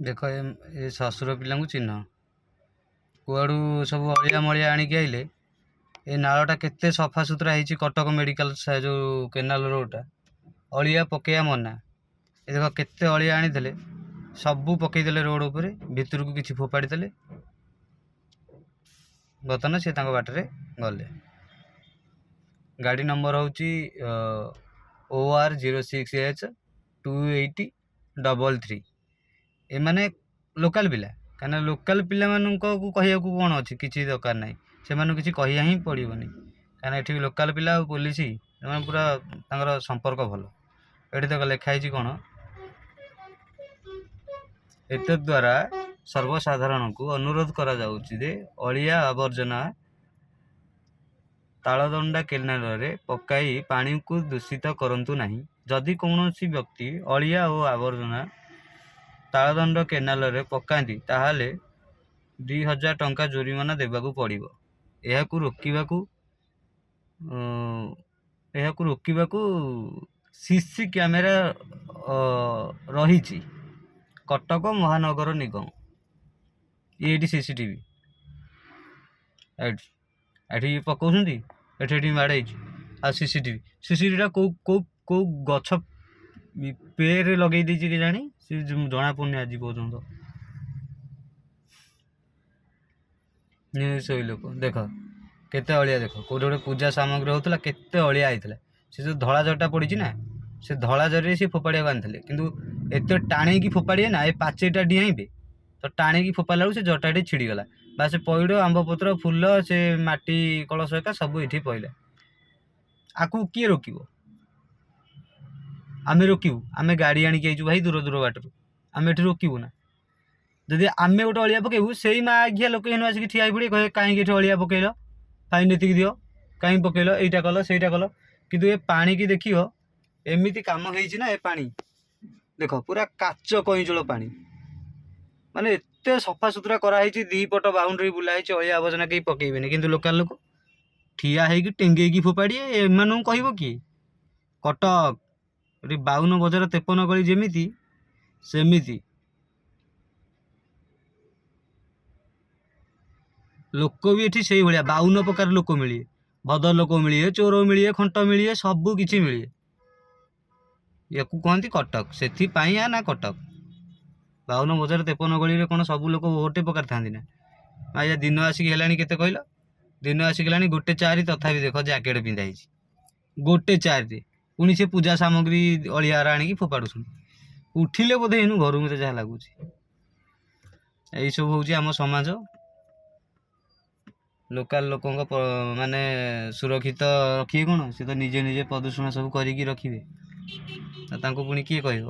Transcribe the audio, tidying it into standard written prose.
ଦେଖ, ଏ ଶ୍ୱଶୁର ପିଲାଙ୍କୁ ଚିହ୍ନ। କୁଆଡ଼ୁ ସବୁ ଅଳିଆ ମଳିଆ ଆଣିକି ଆଇଲେ। ଏ ନାଳଟା କେତେ ସଫାସୁତୁରା ହେଇଛି, କଟକ ମେଡ଼ିକାଲ ଯେଉଁ କେନାଲ ରୋଡ଼ଟା, ଅଳିଆ ପକେଇବା ମନା। ଏ ଦେଖ କେତେ ଅଳିଆ ଆଣିଥିଲେ, ସବୁ ପକେଇଦେଲେ ରୋଡ଼ ଉପରେ, ଭିତରକୁ କିଛି ଫୋପାଡ଼ି ଦେଲେ। ବର୍ତ୍ତମାନ ସେ ତାଙ୍କ ବାଟରେ ଗଲେ। ଗାଡ଼ି ନମ୍ବର ହେଉଛି OR 06 H 2833। ଏମାନେ ଲୋକାଲ ପିଲା, କାହିଁକିନା ଲୋକାଲ ପିଲାମାନଙ୍କୁ କହିବାକୁ କ'ଣ ଅଛି, କିଛି ଦରକାର ନାହିଁ, ସେମାନଙ୍କୁ କିଛି କହିବା ହିଁ ପଡ଼ିବନି। କାହିଁକିନା ଏଠି ଲୋକାଲ ପିଲା ଆଉ ପୋଲିସ ଏମାନେ ପୁରା ତାଙ୍କର ସମ୍ପର୍କ ଭଲ। ଏଠି ଦେଖ ଲେଖା ହେଇଛି କ'ଣ, ଏତଦ୍ୱାରା ସର୍ବସାଧାରଣଙ୍କୁ ଅନୁରୋଧ କରାଯାଉଛି ଯେ ଅଳିଆ ଆବର୍ଜନା ତାଳଦଣ୍ଡା କେନାଲରେ ପକାଇ ପାଣିକୁ ଦୂଷିତ କରନ୍ତୁ ନାହିଁ। ଯଦି କୌଣସି ବ୍ୟକ୍ତି ଅଳିଆ ଓ ଆବର୍ଜନା ତାଳଦଣ୍ଡ କେନାଲରେ ପକାନ୍ତି, ତାହେଲେ 2000 ଟଙ୍କା ଜୋରିମାନା ଦେବାକୁ ପଡ଼ିବ। ଏହାକୁ ରୋକିବାକୁ CC camera ରହିଛି। କଟକ ମହାନଗର ନିଗମ। ଏଇଠି CCTV, ଏଇଠି ଏଠି ପକାଉଛନ୍ତି, ଏଠି ଏଠି ମାଡ଼ ହେଇଛି। ଆଉ CCTV, ସିସିଟିଭିଟା କେଉଁ କେଉଁ କେଉଁ ଗଛ ପେରେ ଲଗେଇ ଦେଇଛି କେଜାଣି, ସେ ଜଣାପଡ଼ୁନି ଆଜି ପର୍ଯ୍ୟନ୍ତ। ସେଇ ଲୋକ ଦେଖ କେତେ ଅଳିଆ, ଦେଖ କେଉଁଠି ଗୋଟେ ପୂଜା ସାମଗ୍ରୀ ହେଉଥିଲା, କେତେ ଅଳିଆ ହେଇଥିଲା। ସେ ଯେଉଁ ଧଳା ଜରିଟା ପଡ଼ିଛି ନା, ସେ ଧଳା ଜରିରେ ସେ ଫୋପାଡ଼ିବାକୁ ଆଣିଥିଲେ, କିନ୍ତୁ ଏତେ ଟାଣିକି ଫୋପାଡ଼ିବେ ନା, ଏ ପାଚେରୀଟା ଡିଆଁଇବେ ତ ଟାଣିକି ଫୋପାଡ଼ିଲା ବେଳକୁ ସେ ଜରିଟା ଏଠି ଛିଡ଼ିଗଲା। ବା ସେ ପଇଡ଼, ଆମ୍ବପତ୍ର, ଫୁଲ, ସେ ମାଟି କଳସ ଏକା ସବୁ ଏଠି ପଇଲା। ଆକୁ କିଏ ରୋକିବ? ଆମେ ରୋକିବୁ? ଆମେ ଗାଡ଼ି ଆଣିକି ଆଇଛୁ ଭାଇ ଦୂର ଦୂର ବାଟରୁ, ଆମେ ଏଠି ରୋକିବୁ ନା? ଯଦି ଆମେ ଗୋଟେ ଅଳିଆ ପକେଇବୁ, ସେଇ ମା ଆଘିଆ ଲୋକ ଏନୁ ଆସିକି ଠିଆ ହେଇ ପଡ଼ିବେ, କହିବେ କାହିଁକି ଏଠି ଅଳିଆ ପକେଇଲ, ଫାଇନ୍ ଏତିକି ଦିଅ, କାହିଁକି ପକେଇଲ, ଏଇଟା କଲ ସେଇଟା କଲ। କିନ୍ତୁ ଏ ପାଣିକି ଦେଖିବ ଏମିତି କାମ ହେଇଛି ନା, ଏ ପାଣି ଦେଖ ପୁରା କାଚ କଇଁଜଳ ପାଣି, ମାନେ ଏତେ ସଫାସୁତୁରା କରାହେଇଛି, ଦୁଇ ପଟ ବାଉଣ୍ଡ୍ରି ବୁଲା ହେଇଛି, ଅଳିଆ ଆବର୍ଜନା କେହି ପକେଇବେନି। କିନ୍ତୁ ଲୋକାଲ ଲୋକ ଠିଆ ହେଇକି ଟେଙ୍ଗେଇକି ଫୋପାଡ଼ିବେ। ଏମାନଙ୍କୁ କହିବ କିଏ? କଟକ ଏଠି 52 ବଜାର 53 ଗଳି ଯେମିତି ସେମିତି ଲୋକ ବି ଏଠି ସେଇଭଳିଆ 52 ପ୍ରକାର ଲୋକ ମିଳିବେ। ଭଦ୍ରଲୋକ ମିଳିବେ, ଚୋର ମିଳିବେ, ଖଣ୍ଟ ମିଳିବେ, ସବୁ କିଛି ମିଳିବେ। ୟାକୁ କୁହନ୍ତି କଟକ, ସେଥିପାଇଁ ୟା ନା କଟକ। 52 ବଜାର 53 ଗଳିରେ କ'ଣ ସବୁ ଲୋକ ଗୋଟେ ପ୍ରକାର ଥାନ୍ତି ନା? ଆଜ୍ଞା ଦିନ ଆସିକି ହେଲାଣି କେତେ କହିଲ? ଦିନ ଆସିକି ହେଲାଣି 1:04, ତଥାପି ଦେଖ ଜ୍ୟାକେଟ୍ ପିନ୍ଧା ହେଇଛି 1:04ରେ। ପୁଣି ସେ ପୂଜା ସାମଗ୍ରୀ ଅଳିଆରା ଆଣିକି ଫୋପାଡ଼ୁଛନ୍ତି। ଉଠିଲେ ବୋଧେ ଏନୁ ଘରୁ, ମୋତେ ଯାହା ଲାଗୁଛି। ଏଇସବୁ ହେଉଛି ଆମ ସମାଜ। ଲୋକାଲ ଲୋକଙ୍କ ମାନେ ସୁରକ୍ଷିତ ରଖିବେ କ'ଣ, ସେ ତ ନିଜେ ନିଜେ ପ୍ରଦୂଷଣ ସବୁ କରିକି ରଖିବେ, ଆଉ ତାଙ୍କୁ ପୁଣି କିଏ କହିବ?